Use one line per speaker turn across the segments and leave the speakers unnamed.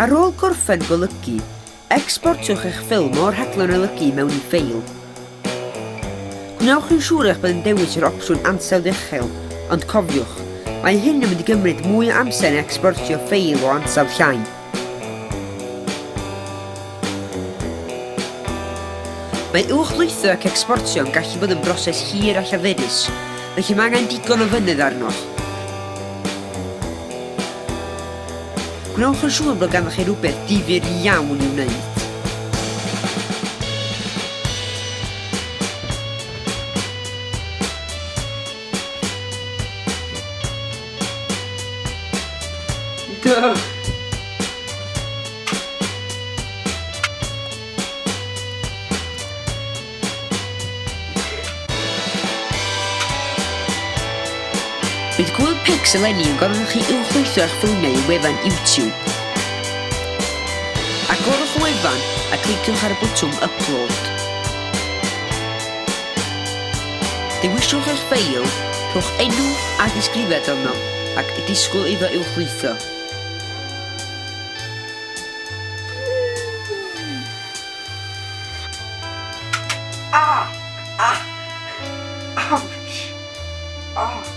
Ar ôl gorffen golygu, ecsportiwch eich ffilm o'r rhaglen olygu mewn i ffeil. Gwnewch yn siŵr eich bod yn dewis yr opsiwn ansawdd uchel, ond cofiwch, mae hyn yn mynd i gymryd mwy o amser na ecsportio ffeil o ansawdd llai. Mae uwchlwytho ac ecsportio yn gallu bod yn broses hir a llafurus, felly mae angen digon o fynedd arnoch. Gwnewch yn siŵr bod ganddoch chi rywbeth difyr iawn i'w wneud.
Do!
Bydd Gŵyl Pix eleni yn gofyn i chi uwchlwytho eich ffilmiau i wefan YouTube. Agorwch y wefan a cliciwch ar y botwm Upload. Dewiswch eich ffeil, rhowch enw a disgrifiad arno ac disgwyl iddo uwchlwytho.
Ah! Ah! Ouch! Ah!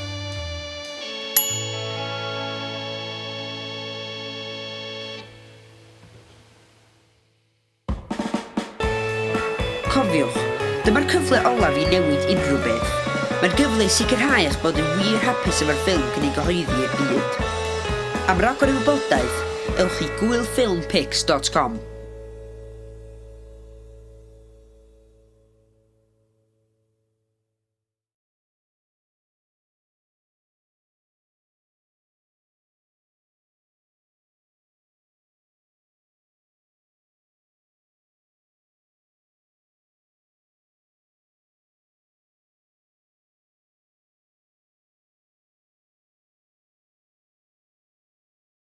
Cofiwch, dyma'r cyfle olaf i newid unrhyw beth. Mae'n gyfle i sicrhau eich bod yn wir hapus efo'r ffilm cyn ei gyhoeddi i'r byd. Am ragor o wybodaeth, ewch i gwylffilmpix.com.